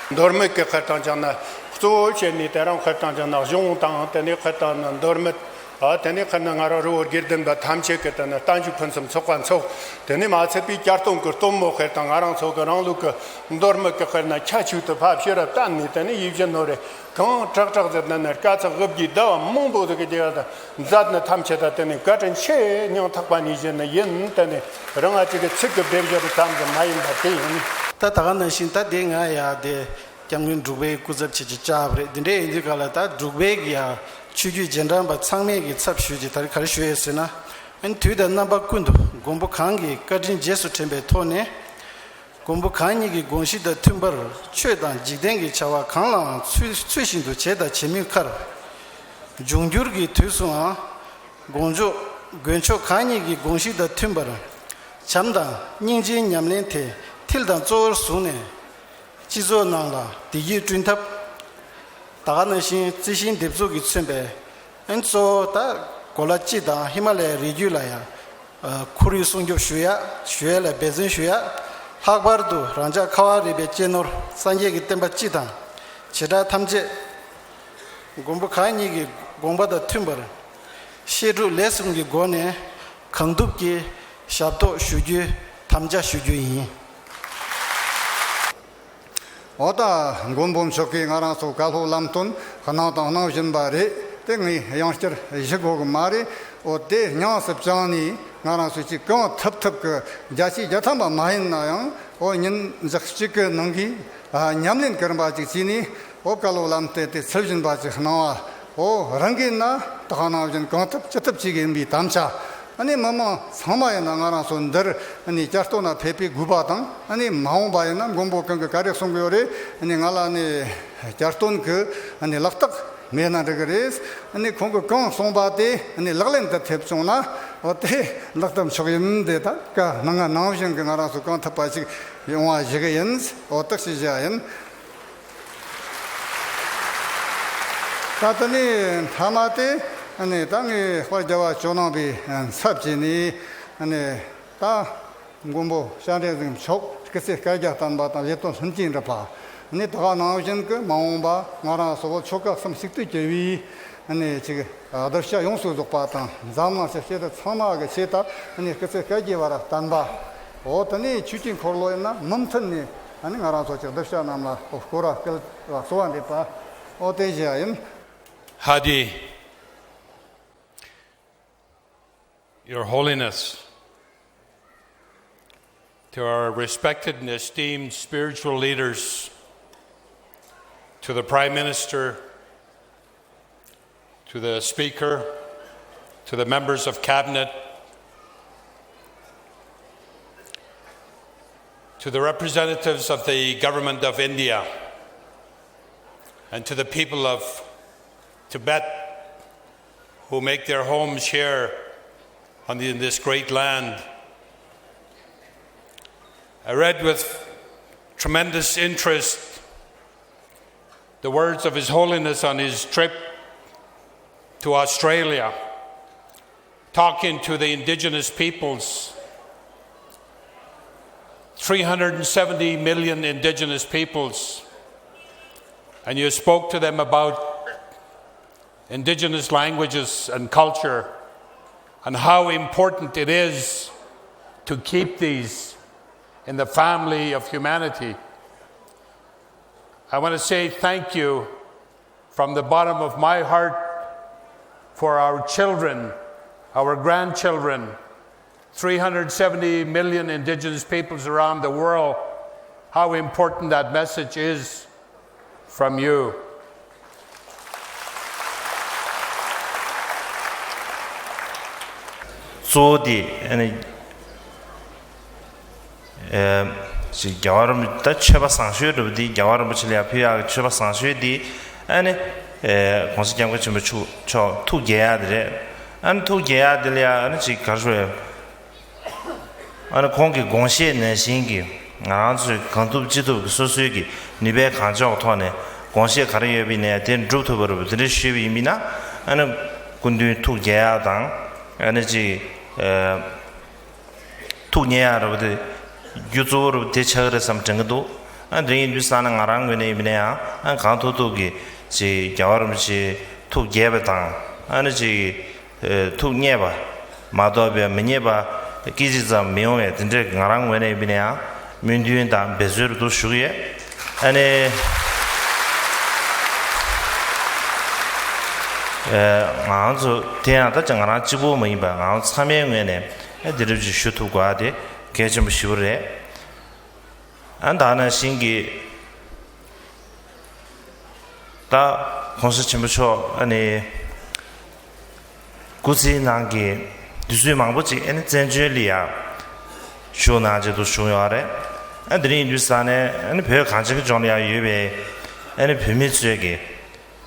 མདོ་སྨད་ཀྱི་ཁ་ཐང་ཅང་ན་གཙོ་བོ་བྱས་ནས་དེ་རང་ཁ་ཐང་ཅང་ན་གཞུང་དང་དེ་ནས་ཁ་ཐང་ན་མདོ་སྨད། ཨ་དེ་ནས་ཁ་ན་ང་རང་རི་བོ་དགེ་ལྡན་པ་ཐམས་ཅད་ཀྱི་དེ་ནས་བསྟན་བཅོས་ཕུན་སུམ་ཚོགས་པ་འཚོགས། དེ་ནས་མ་ཚད་པའི་བསྐྱར་གཏོང་གི་སྟོན་མོ་ཁེར་དང་ང་རང་ཚོ་གི་རང་ལུགས་ཀྱི་མདོ་སྨད་ཀྱི་ཁེར་ན་ཁྱད་ཆོས་དུ་ཕབ་ཤེས་རབ་བསྟན་ནས་དེ་ནས་ཡིད་བཞིན་ནོར་རེ་གང་དྲག་དྲག་ཟེར་ན་ནི་དཀའ་ཚེགས་དབུ་བརྒྱའི་ཟླ་བ་མང་པོ་ཟིག་གི་རྒྱལ་དང་མཛད་ནི་ཐམས་ཅད་ད་དེ་ནས་བཀའ་དྲིན་ཆེ་སྙིང་ཐག་པ་ནས་བཞེས་ནི་ཡིན། དེ་ནས་རང་ང་ཅིག་གི་ཚིག་གི་སྦས་བཞག་ཙམ་དུ་མ་ཡིན་པ་དེ་ཡིན། ད་ད་ག་ནང་བཞིན་ད་དེ་ང་ཡ་དེ། སྐྱབས་མགོན་འབྲུག་པའི་སྐུ་ཚབ་བྱེད་ཀྱི་བཅར་བ་རེད། འདི་འདྲའི་ཡིན་དུས་ག་ལ་ད་འབྲུག་པའི་གི་ཡ་ཆོས་བརྒྱུད་རྗེས་འབྲང་པ་ཚང་མས་ཀྱི་ཚབ་ཞུས་ཀྱི་ད་རེས་ག་རེ་ཞུ་ཡས་ཟེར་ན། ཨ་ནི་དུས་དང་རྣམ་པ་ཀུན་ཏུ་མགོན་པོ་གང་གི་བཀའ་དྲིན་རྗེས་སུ་དྲན་པའི་ཐོག་ནས། མགོན་པོ་གང་ཉིད་ཀྱི་དགོངས་གཞི་དང་མཐུན་པར་ཆོས་དང་འཇིག་རྟེན་གྱི་བྱ་བ་གང་ལའང་ཚུལ་ཚུལ་བཞིན་དུ་བྱས་དང་བྱེད་མུས་ཁར། འབྱུང་འགྱུར་གྱི་དུས་སུའང་དགོངས་ཆོག་མགོན་མཆོག་གང་ཉིད་ཀྱི་དགོངས་གཞི་དང་མཐུན་པར་བྱམས་དང་སྙིང་རྗེའི་ཉམས་ལེན་དེ་མཐིལ་དང་གཙོ་བོར་བཟུང་ནས། སྤྱི་ཚོགས་ནང་ལ་བདེ་སྐྱིད་བསྐྲུན་ཐབས། ད་ག་ནང་བཞིན་རྩི་ཤིང་འདེབས་འཛུགས་ཀྱིས་མཚོན་པའི་ཨན་གཙོ་བོ་ད་གོ་ལ་སྤྱི་དང་ཧི་མ་ལ་ཡའི་རི་རྒྱུད་ལ་ཡང་ཁོར་ཡུག་སྲུང་སྐྱོབ་ཞུ་ཡ་ཞུ་ཡ་ལ་འབད་བརྩོན་ཞུ་ཡ། ལྷག་པར་དུ་རང་ཅག་ཁ་བ་རི་པའི་གཅེས་ནོར་སངས་རྒྱས་ཀྱི་བསྟན་པ་སྤྱི་དང་བྱེ་བྲག་ཐམས་ཅད་མགོན་པོ་གང་ཉིད་ཀྱི་དགོངས་པ་དང་མཐུན་པར་བཤད་སྒྲུབ་ལས་གསུམ་གྱི་སྒོ་ནས་གང་ཐུབ་ཀྱིས་ཞབས་ཏོག་ཞུ་རྒྱུའི་དམ་བཅའ་ཞུ་རྒྱུ་ཡིན། འོ་ད་མགོན་པོ་མཆོག་གིས་ང་རང་ཚོ་བཀའ་སློབ་ལམ་སྟོན་གནང་དང་གནང་བཞིན་པ་རེད། དེ་ངས་ཡང་བསྐྱར་ཞུ་དགོས་གི་མ་རེད། འོ་དེ་ཉམས་སུ་བཅངས་ནས་ང་རང་ཚོ་གཅིག་གང་ཐུབ་ཐུབ་གི་བརྒྱ་ཆ་བརྒྱ་ཐམ་པ་མ་ཡིན་ན་ཡང་འོ་ཉིན་ཞག་གཅིག་གི་ནང་གི་ཉམས་ལེན་གི་རིམ་པ་ཅིག་བྱས་ནས་འོ་བཀའ་སློབ་ལམ་སྟོན་དེ་ཚུལ་བཞིན་པ་ཅིག་གནང་བ། འོ་རང་གིས་ན་ད་ག་ནང་བཞིན་གང་ཐུབ་ཅི་ཐུབ་བྱེད་གི་ཡིན་པའི་དམ་བཅའ། ཨ་ནི་མི་མང་ཚང་མ་ཡིན་ན་ང་རང་ཚོ་འདིར་ཨ་ནི་བསྐྱར་གཏོད་ན་ཕེབས་པའི་དགོས་པ་དང་། ཨ་ནི་མ་འོངས་པ་ཡིན་ན་མགོན་པོ་གང་གི་ག་རེ་གསུང་གི་ཡོད་རེད། ཨ་ནི་ང་ལ་ཨ་ནི་བསྐྱར་གཏོད་གི་ཨ་ནི་ལག་རྟགས་མེད་ན་འགྲིག་གི་རེད། ཨ་ནི་ཁོང་གི་གང་གསུངས་པ་དེ་ཨ་ནི་ལག་ལེན་དུ་ཐེབས་བྱུང་ན་འོ་དེ་ལག་ཏུ་མཆོག་ཡིན། དེ་ད་ཀ་ནང་ང་ནང་བཞིན་གི་ང་རང་ཚོ་གང་ཐུབ་པ་ཞིག་ཡོང་བ་ཞིག་ཡིན། འོ་དག་ཞིག་བཞག་ཡིན། ད་དེ་ནས་མཐའ་མ་དེ་ནས་ད་ངས་དཔལ་རྒྱལ་བ་ཇོ་ནང་པའི་ཚབ་བྱས་ནས་ནས་ད་མགོན་པོ་སྤྱན་རས་གཟིགས་མཆོག་སྐུ་ཚེ་བསྐལ་བརྒྱར་བརྟན་པ་དང་བཞེད་དོན་ལྷུན་གྱིས་འགྲུབ་པ། ནས་ད་ག་ནང་བཞིན་གྱི་མ་འོངས་པ་ང་རང་སོགས་ཆོལ་ཁ་གསུམ་གཅིག་ཏུ་གྱུར་བའི་ནས་ཅིག་གདུལ་བྱ་ཡོངས་སུ་རྫོགས་པ་དང་འཛམ་གླིང་ཞི་བདེ་ཚང་མ་གི་ཆེད་དུ་ནས་སྐུ་ཚེ་བསྐལ་བརྒྱའི་བར་བརྟན་པ། འོ་དེ་ནས་ཆོས་ཀྱི་འཁོར་ལོ་ཡིན་ན་མུ་མཐུད་ནས། ཨ་ནི་ང་རང་ཚོ་ཅིག་གདུལ་བྱ་རྣམས་ལ་སྐོར་ར་སྐལ་བ་གསོལ་བ་འདེབས་པ། ཨོ་དེ་བཞིན་ཡིན། Hadi, Your Holiness, to our respected and esteemed spiritual leaders, to the Prime Minister, to the Speaker, to the members of Cabinet, to the representatives of the Government of India, and to the people of Tibet who make their homes here on the, in this great land. I read with tremendous interest the words of His Holiness on his trip to Australia, talking to the indigenous peoples, three hundred seventy million indigenous peoples, and you spoke to them about indigenous languages and culture and how important it is to keep these in the family of humanity. I want to say thank you from the bottom of my heart for our children, our grandchildren, three hundred seventy million indigenous peoples around the world, how important that message is from you. གཙོ་བོ་དེ་ཨ་ནི་ཨེ་ ཅིག་རྒྱལ་བ་རིན་པོ་ཆེ་ད་མཆོད་པ་བཟང་ཤོས་འདྲ་པོ་འདི་རྒྱལ་བ་རིན་པོ་ཆེ་ལ་ཡང་ཕུལ་ཡག་གི་མཆོད་པ་བཟང་ཤོས་འདི་ཨ་ནི་ཨེ་༸གོང་ས་༸སྐྱབས་མགོན་ཆེན་པོ་མཆོག་མཆོག་ཐུགས་དགྱེས་ཡག་དེ་རེད། ཨ་ནི་ཐུགས་དགྱེས་ཡག་དེ་ལ་ཡང་ཨ་ནི་ཅིག་ག་རེ་ཞུ་དགོས་རེད། ཨ་ནི་ཁོང་གི་དགོངས་བཞེད་ནང་བཞིན་གྱི་ང་རང་ཚོས་གང་ཐུབ་ཅི་ཐུབ་ཀྱི་སོ་སོའི་གི་ནུས་པའི་གང་ལྕོགས་ཐོག་ནས་དགོངས་བཞེད་ག་རེ་ཡོད་པ་ཡིན་ནའི་དེ་འགྲུབ་ཐུབ་པ་རེད་པ། དེ་འདྲ་ཞུས་པ་ཡིན་པ་ཡིན་ན་ཨ་ནི་སྐུ་མདུན་ཐུགས་དགྱེས་ཡག་དང་ཨ་ནི་ཅིག་ཨ་ཐུགས་མཉེས་ཡག་རེད་པ། དེ་རྒྱུ་གཙོ་བོ་རེད་པ་དེ་ཆགས་ཀྱི་རེད་བསམ་དྲན་གྱི་འདུག་ཨ་དེ་ཡིན་དུས་ཙང་ནས་ང་རང་ངོས་ནས་ཡིན་པ་ཡིན་ནའི་ཡང་ཨ་གང་ཐུབ་ཐུབ་ཀྱིས་ཅིག་རྒྱལ་བ་རིན་པོ་ཆེ་ཐུགས་དགྱེས་པ་དང་ཨ་ནི་ཅིག་ཨེ་ཐུགས་མཉེས་པ་མ་གཏོགས་པའི་མི་མཉེས་པ་སྐད་ཅིག་ཙམ་མི་ཡོང་བའི་དེ་འདྲའི་ང་རང་ངོས་ནས་ཡིན་པ་ཡིན་ནའི་ཡང་སྨོན་འདུན་དང་འབད་རྩོལ་རུ་འདུག་ཞུ་གི་ཡོད། ཨ་ནི་ཨེ་ང་ཚོ་དེ་ཡང་ད་ཅི་ང་རང་གཅིག་པོ་མ་ཡིན་པ་ང་རང་ཚང་མའི་ངོས་ནས་ཨེ་དེ་འདྲ་ཅིག་ཞུ་ཐུབ་དགོས་པ་དེ་གལ་ཆེན་པོ་ཞེ་པོ་རེད། ཨ་ད་ནང་བཞིན་གྱི་ད་༸གོང་ས་ཆེན་པོ་མཆོག་ཨ་ནི་སྐུ་ཚེའི་ནང་གི་དུས་ཚོད་མང་པོ་ཅིག་ཨ་ནི་བཙན་བྱོལ་ལ་ཡང་བཞུགས་གནང་བྱས་འདུག་བཞུགས་ཡོད་རེད། ཨ་དེ་རིང་ཡིན་དུས་ཙང་ནས་ཨ་ནི་བོད་གངས་ཅན་གྱི་ལྗོངས་ལ་ཡང་ཡོད་པའི་ཨ་ནི་བོད་མི་ཚོས་ཀྱི་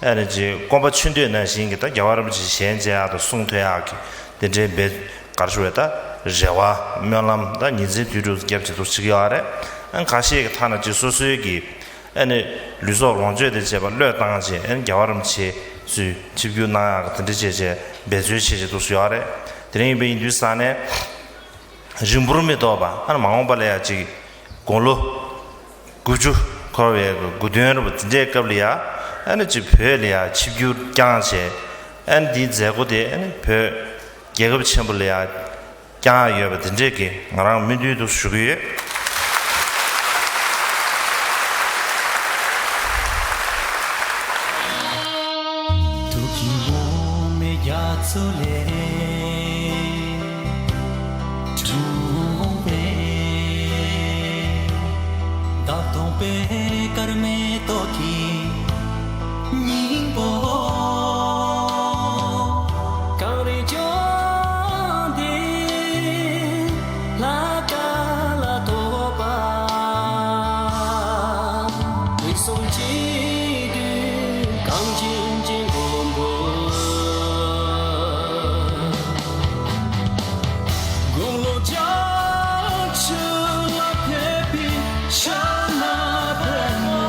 ཨ་ནི་ཅིག་སྐོམ་པ་ཆུ་འདོད་ནང་བཞིན་གྱི་ད་རྒྱལ་བ་རིན་པོ་ཆེ་ཞལ་མཇལ་ཡག་དང་གསུང་ཐོས་ཡག་གི་དེ་འདྲའི་འབད་གར་ཞུ་བའི་ད་རེ་བ་སྨོན་ལམ་ད་ཉིན་མཚན་དུས་དྲུག་བརྒྱབ་བྱས་འདུག་བྱེད་ཀྱི་ཡོད་རེད། ཨ་ཁ་ཤས་ཀྱི་ཐ་ན་ཅིག་སོ་སོའི་གི་ཨ་ནི་ལུས་སྲོག་ལོངས་སྤྱོད་དེ་བྱས་པ་བློས་བཏང་བྱས་ཨ་ནི་རྒྱལ་བ་རིན་པོ་ཆེ་ཚུར་ཆིབས་བསྒྱུར་གནང་ཡག་གི་དེ་འདྲ་བྱས་བྱས་འབད་རྩོལ་བྱས་བྱས་འདུག་ཡོད་རེད། དེ་རིང་ཡིན་པ་ཡིན་དུས་ཙང་ནས། རིང་པོར་མི་ཐོགས་པ་ཨ་ནི་མ་འོངས་པ་ལ་ཡང་ཅིག་དགུང་ལོ་དགུ་བཅུ་འཁོར་བའི་དགུང་སྟོན་རེད་པ། དེ་འདྲའི་སྐབས་ལ་ཡང་ཨ་ནི་ཅིག་བོད་ལ་ཡང་ཆིབས་བསྒྱུར་བསྐྱངས་བྱས་ཨ་ནི་འདིའི་མཛད་སྒོ་དེ་ཨ་ནི་བོད་རྒྱལ་ཁབ་ཆེན་པོ་ལ་ཡང་བསྐྱངས་ཡོད་པ་དེ་འདྲའི་གི་ང་རང་སྨོན་འདུན་དུ་ཞུ་གི་ཡོད། ཐུགས་ཀྱི་འོ་མའི་རྒྱ་མཚོ་ལས། འཁྲུངས་པའི་བདག་སྟོང་པའི་སྐར་མའི་ཏོག་གི་སྙིང་པོ། གངས་རི་ལྗོངས་འདི་ལ་ཀ་ལ་ཐོགས་པ། དུས་གསུམ་གཅིག་བསྡུས་གངས་ཅན་གྱི་མགོན་པོ། དགུང་ལོ་བརྒྱད་ཅུ་ལ་ཕེབས་པའི་ཕྱག་ན་པདྨོ།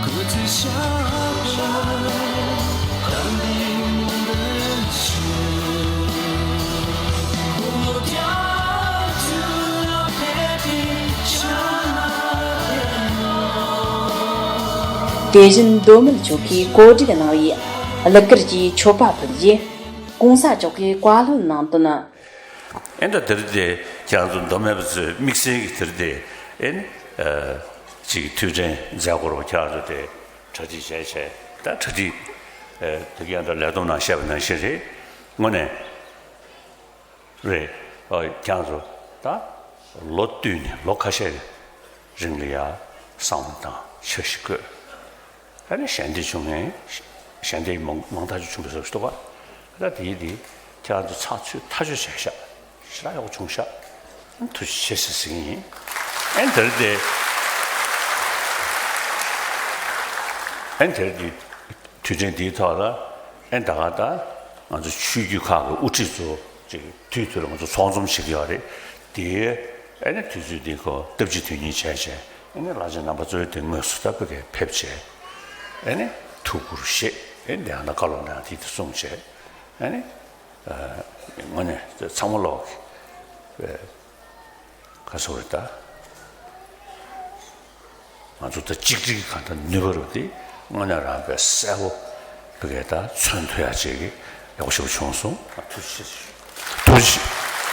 སྐུ་ཚེ་ཞབས་ལ་དམ་པའི་སྨོན་འདུན་ཞུ། དགུང་ལོ་བརྒྱད་ཅུ་ལ་ཕེབས་པའི་ཕྱག་ན་པདྨོ། དེ་བཞིན་མདོ་སྨད་ཆོལ་ཁའི་གོ་སྒྲིག་གནང་བའི་གླུ་གར་གྱི་མཆོད་པ་ཕུལ་རྗེས། གོང་ས་མཆོག་གིས་བཀའ་སློབ་གནང་དོན། ཨེ་འདྲ་དེར་དེ་ཁྱེད་རང་ཚོ་མདོ་སྨད་པ་ཚོས་དམིགས་བསལ་གྱི་དེར་དེ་ཨེ་ནི་ཅིག་དུས་དྲན་མཛད་སྒོ་རུ་ཁྱེད་རང་ཚོ་དེ་གྲ་སྒྲིག་བྱས་བྱས་ད་གྲ་སྒྲིག་དེ་ག་ཡང་ད་ལས་བསྡོམས་ནང་བཤད་པ་ནང་བཞིན་རེད། དངོས་གནས་རེད། ཁྱེད་རང་ཚོ་ད་ལོ་བསྟུད་ནས་ལོ་ཁ་ཤས་རིང་ལ་ཡ་གསང་བ་དང་འཆར་གཞི་བཀོད། ཨ་ནི་ཞལ་འདེབས་བྱུང་ནས་ཞལ་འདེབས་མང་མང་དག་ཅིག་བྱུང་བ་ཟེར་བ་ཞིག་འདུག་ག་ད་དེའི་དེ་ཁྱེད་རང་ཚོ་ཚགས་ཚུད་ཐག་ཆོད་བྱས་ཤག་ཞེ་དྲག་ཡག་པོ་བྱུང་ཤག་ཐུགས་རྗེ་ཆེ་ཟེར་ཟིན་ཡིན། ཨན་དེར་དེ་ཨན་དེར་དེ་དུས་དྲན་འདིའི་ཐོག་ལ་ཨན་ད་ག་ད་ང་ཚོ་ཆོས་བརྒྱུད་ཁག་གི་དབུ་ཁྲིད་ཚོ་ཅིག་དུས་དུས་ལ་ང་ཚོ་ཚོགས་འཛོམས་བྱེད་ཀྱི་ཡོད་རེད་དེ། ཨ་ནི་དུས་ཚོད་འདི་ཁོ་སྟབས་གཅིག་དོན་གཉིས་བྱས་བྱས། ཨ་ནི་བླ་ཆེན་རྣམ་པ་ཚོའི་དེ་དངོས་སུ་ད་བོད་སྐད་ཕེབས་བྱས། ཨ་ནི་ཐུགས་ཁུར་བཞེས། ཨ་ནི་དེ་ཡང་ན་བཀའ་སློབ་གནང་དེ་དེ་གསུངས་བྱས། ཨ་ནི་དངོས་གནས་ཚང་མ་ལོག་གི་ཁ་སོ་རེ་ད། ང་ཚོ་ད་གཅིག་སྒྲིལ་གང་ལྟར་ནུས་པ་རུ་དེ་དངོས་གནས་རང་དཔེ་གསལ་པོ་བི་གའི་ད་མཚོན་ཐུབ་ཡ་བྱེད་ཀྱི་ཡག་པོ་ཞེ་པོ་བྱུང་སོང་། ཐུགས་རྗེ་ཆེ་ཞུ། ཐུགས་རྗེ་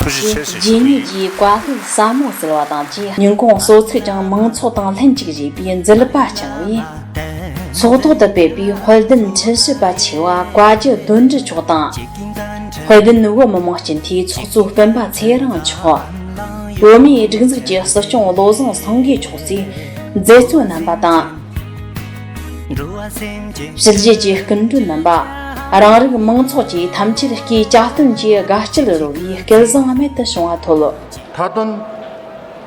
ཐུགས་རྗེ་ཆེ་ཞེས་ཞུ་རྗེ་གི་ཉིད་ཡིན། ཀྱི་བཀའ་སློབ་ཟབ་མོ་སྩལ་བ་དང་བཅས་སྙིང་ཁོང་གསོ་ཚིགས་ཀྱང་མང་ཚོགས་དང་ལྷན་ཅིག་བཞེས་པའི་མཛད་པ་ཆེན་པོ་ཡིན། ཚོགས་ཐོག་ཏུ་ཕེབས་པའི་དཔལ་ལྡན་ཁྲི་ཞབས་པ་ཆེ་བ་བཀའ་བརྒྱུད་དོན་གྲུབ་མཆོག་དང་། དཔལ་ལྡན་བོད་མི་མང་སྤྱི་འཐུས་ཚོགས་གཙོ་སྤེན་པ་ཚེ་རིང་མཆོག་བོད་མིའི་སྒྲིག་འཛུགས་ཀྱི་སྲིད་སྐྱོང་བློ་བཟང་སེང་གེ་མཆོག་ཚོས་མཛད་གཙོ་རྣམ་པ་དང་། ཕྱི་རྒྱལ་གྱི་སྐུ་མགྲོན་རྣམ་པ། རང་རིགས་མང་ཚོགས་ཀྱིས་ཐམས་ཅད་སྐུའི་བསྐྱར་སྟོན་གྱི་དགའ་སྐྱིད་རོལ་བའི་སྐལ་བཟང་རྨད་དུ་བྱུང་བ་ཐོབ། མཐའ་དོན།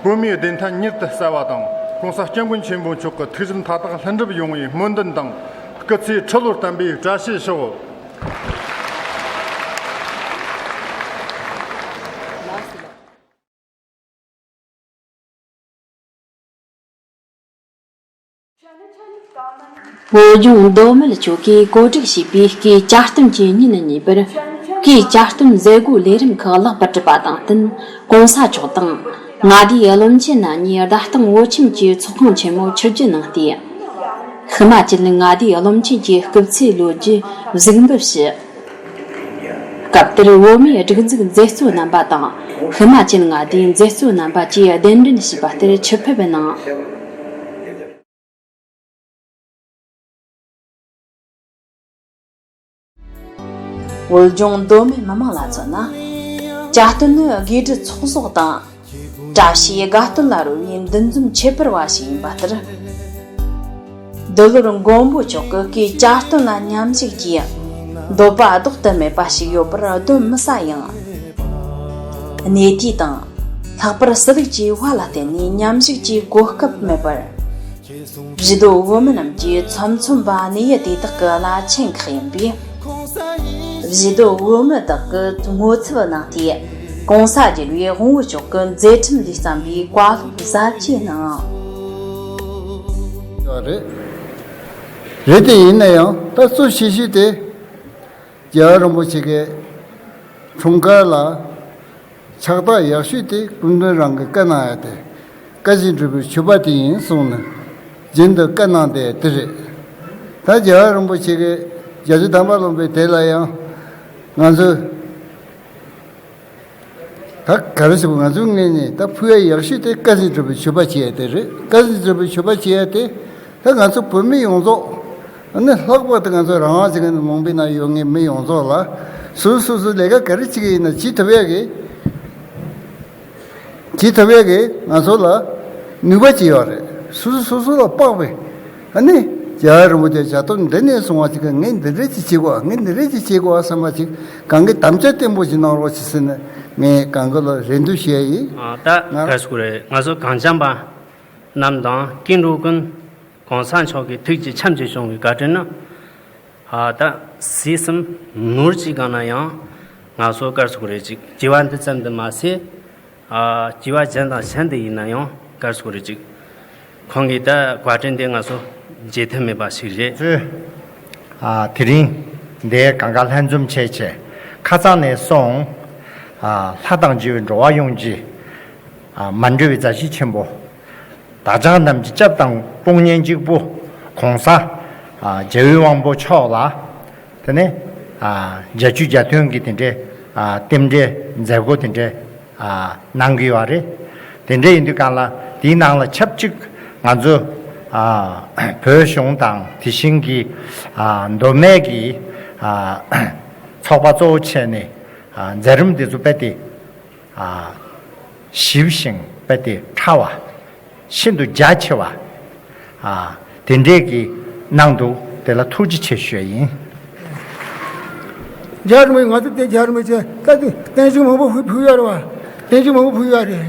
བོད་མིའི་བདེན་མཐའ་མྱུར་དུ་གསལ་བ་དང་། ༸གོང་ས་སྐྱབས་མགོན་ཆེན་པོ་མཆོག་གི་ཐུགས་བཞེད་མཐའ་དག་ལྷུན་གྲུབ་ཡོང་བའི་སྨོན་འདུན་དང་། སྐུ་ཚེ་ཁྲི་ལོར་བརྟན་པའི་བཀྲ་ཤིས་ཤོག། བོད་ལྗོངས་མདོ་སྨད་ཆོལ་ཁས་གོ་སྒྲིག་བྱས་པའི་སྐུའི་བཅའ་སྟོན་གྱི་ཉིན་གཉིས་པར། སྐུའི་བཅའ་སྟོན་མཛད་སྒོའི་ལས་རིམ་ཁག་ལེགས་པར་གྲུབ་པ་དང་བསྟུན། ༸གོང་ས་མཆོག་དང་། མངའ་སྡེའི་བློན་ཆེན་རྣམ་གཉིས་བརྡ་སྟོང་བོད་ཁྱིམ་གྱི་ཚོགས་ཁང་ཆེན་མོར་ཆིབས་བསྒྱུར་གནང་སྟེ། ཧི་མ་ཅལ་མངའ་སྡེའི་བློན་ཆེན་གྱི་སྐུ་ཚེའི་ལོ་རྒྱུས་གཟིགས་འབུལ་ཞུས། སྐབས་དེར་བོད་མིའི་སྒྲིག་འཛུགས་མཛད་གཙོ་རྣམ་པ་དང་། ཧི་མ་ཅལ་མངའ་སྡེའི་མཛད་གཙོ་རྣམ་པ་བཅས་གདན་འདྲེན་ཞུས་པ་ལྟར་ཆིབས་ཕེབས་གནང་། བོད་ལྗོངས་མདོ་སྨད་མི་མང་ལ་མཚོན་ན། བཅའ་སྟོན་ནི་དགེ་སྒྲུབ་ཚོགས་གསོག་དང་། བཀྲ་ཤིས་དགའ་སྟོན་ལ་རོལ་བའི་འདུ་འཛོམས་ཁྱད་པར་བ་ཞིག་ཡིན་པ་ལྟར། འདི་ལོར་མགོན་པོ་མཆོག་གི་སྐུའི་བཅའ་སྟོན་ལ་མཉམ་ཞུགས་ཀྱིས་འདོད་པ་ལྡོག་ཏུ་མེད་པ་ཞིག་ཡོད་པར་གདོན་མི་ཟ་ཡང་། གནས་དུས་དང་། ལྷག་པར་གསོལ་ལུགས་ཀྱི་དབང་ལ་བརྟེན་ནས་མཉམ་ཞུགས་ཀྱི་གོ་སྐབས་མེད་པར། བཞི་མདོ་བོད་མི་རྣམས་ཀྱི་ཚོམས་ཚོམས་པ་གནས་ཡུལ་དེ་དག་གི་བླ་ཆེན་ཁག་ཡིན་པས། བཞི་མདོ་བོད་མི་དག་གི་ངོ་ཚབ་གནང་སྟེ། ༸གོང་ས་རྒྱལ་བའི་དབང་བོ་མཆོག་གི་མཛད་འཕྲིན་ལས་བརྩམས་པའི་བཀའ་སློབ་ཟབ་རྒྱས་གནང་། ཡོད་རེད། རེད་དེ་ཡིན་ན་ཡང་ད་གཙོ་ཆེ་ཤོས་དེ། རྒྱལ་བ་རིན་པོ་ཆེ་གི་འཁྲུངས་སྐར་ལ་ཕྱག་རྟགས་ཡག་ཤོས་དེ་སྐུ་མདུན་རང་གིས་བཀའ་གནང་ཡ་དེ། བཀའ་བཞིན་སྒྲུབ་པའི་མཆོད་པ་དེ་ཡིན་གསུངས་ནས་རྒྱུན་དུ་བཀའ་གནང་བསྡད་དེ་རེད། ད་རྒྱལ་བ་རིན་པོ་ཆེ་གི་བརྒྱད་ཅུ་ཐམ་པ་ལོན་པའི་དེ་ལ་ཡང་ང་ཚོས། ད་ག་རེ་ཟེར་བ། ང་ཚོའི་ངོས་ནས་ད་ཕུལ་ཡ་ཡག་ཤོས་དེ་བཀའ་བཞིན་སྒྲུབ་པའི་མཆོད་པ་བྱེད་ཡ་དེ་རེད། བཀའ་བཞིན་སྒྲུབ་པའི་མཆོད་པ་བྱེད་ཡ་དེ་ད་ང་ཚོ་བོད་མི་ཡོངས་རྫོགས། ཨ་ནི་ལྷག་པར་དུ་ང་ཚོ་རང་དབང་ཅན་གྱི་ལུང་པའི་ནང་ཡོད་མཁན་མི་ཡོངས་རྫོགས་ལ། སོ་སོ་སོ་སོའི་ལས་ཀ་ག་རེ་བྱེད་ཀྱི་ཡིན་ན་བྱེད་ཐུབ་ཡ་གི། བྱེད་ཐུབ་ཡ་གི་ང་ཚོ་ལ་ནུས་པ་ཅིག་ཡོད་རེད། སོ་སོ་སོ་སོ་ལ་དཔག་པའི། ཨ་ནི་རྒྱལ་བ་རིན་པོ་ཆེ་བྱ་སྟོན་འདི་ནས་བཟུང་བ་ཅིག་གི་ངས་འདི་འདྲ་ཅིག་བྱེད་དགོས། ངས་འདི་འདྲ་ཅིག་བྱེད་དགོས་བསམ་པ་ཅིག་གང་གི་དམ་བཅའ་བརྟན་པོ་ཞིག་གནང་རོགས་ཞེས་ཟེར་ནས་ངས་གང་གི་ལ་རེ་འདུན་ཞུ་ཡ་ཡིན། ཨ། ད་ང་ག་རེ་ཟེར་དགོས་རེད། ང་ཚོ་གངས་ལྗོངས་པ་རྣམས་དང་སྐྱེ་འགྲོ་ཀུན་གོང་ས་མཆོག་གི་ཐུགས་ཀྱི་ཁྱབ་འཇུག་བྱུང་བའི་བཀའ་དྲིན་ནི། ཨ། ད་ཟས་གསུམ་ནོར་གཅིག་གང་ན་ཡང་ང་ཚོ་ག་རེ་ཟེར་དགོས་རེད། ཅིག་སྐྱེ་བ་འདི་ཙམ་དུ་མ་ཟད། ཨ། སྐྱེ་བ་གཞན་དང་གཞན་དུ་ཡིན་ན་ཡང་ག་རེ་ཟེར་དགོས་རེད། ཅིག་ཁོང་གིས་ད་བཀའ་དྲིན་དེ་ང་ཚོ་བརྗེད་ཐབས་མེད་པ་ཞིག་རེད། ཚོས། ཨ། དེ་རིང་འདིའི་གང་ག་ལྷན་འཛོམས་བྱས་བྱས་ཁ་སང་ནས་བཟུང་། ཨ། ལྷ་དང་བཅས་པའི་འགྲོ་བ་ཡོངས་ཀྱི། ཨ། མ་འབྲལ་བའི་མཛའ་བཤེས་ཆེན་པོ། བདག་ཅག་རྣམས་ཀྱི་སྐྱབས་དང་དཔུང་གཉེན་གཅིག་པུ་གོང་ས། ཨ། རྒྱལ་བའི་དབང་པོ་མཆོག་ལ། དེ་ནས། ཨ། བརྒྱད་ཅུ་གྱ་བདུན་གྱི་དེ་འདྲའི། ཨ། རྟེན་འབྲེལ་མཛད་སྒོ་དེ་འདྲའི། ཨ། གནང་གི་ཡོད་རེད། དེ་འདྲ་ཡིན་དུས་གང་ལ་དེའི་ནང་ལ་ཆབས་ཅིག་ང་ཚོ། ཨ། བོད་གཞུང་དང་དེ་བཞིན་གྱི། ཨ། མདོ་སྨད་ཀྱི། ཨ། ཚོགས་པ་གཙོ་བོ་བྱས་ནས། ཨ། མཛད་རིམ་འདི་ཚོ་རྦད་དེ། ཨ། ཞིབ་ཞིང་རྦད་དེ་ཕྲ་བ། ཤིན་ཏུ་རྒྱ་ཆེ་བ། ཨ། དེ་འདྲས་ཀྱི་གནང་འདུག་དེ་ལ་ཐུགས་རྗེ་ཆེ་ཞུ་ཡ་ཡིན། རྒྱལ་བ་རིན་པོ་ཆེ། ང་ཚོ་དེ་རྒྱལ་བ་རིན་པོ་ཆེ་ད་དུང་བརྟན་བཞུགས་མང་པོ་ཕུལ་ཕུལ་ཡོད་རེད་བ། བརྟན་བཞུགས་མང་པོ་ཕུལ་ཡོད་རེད།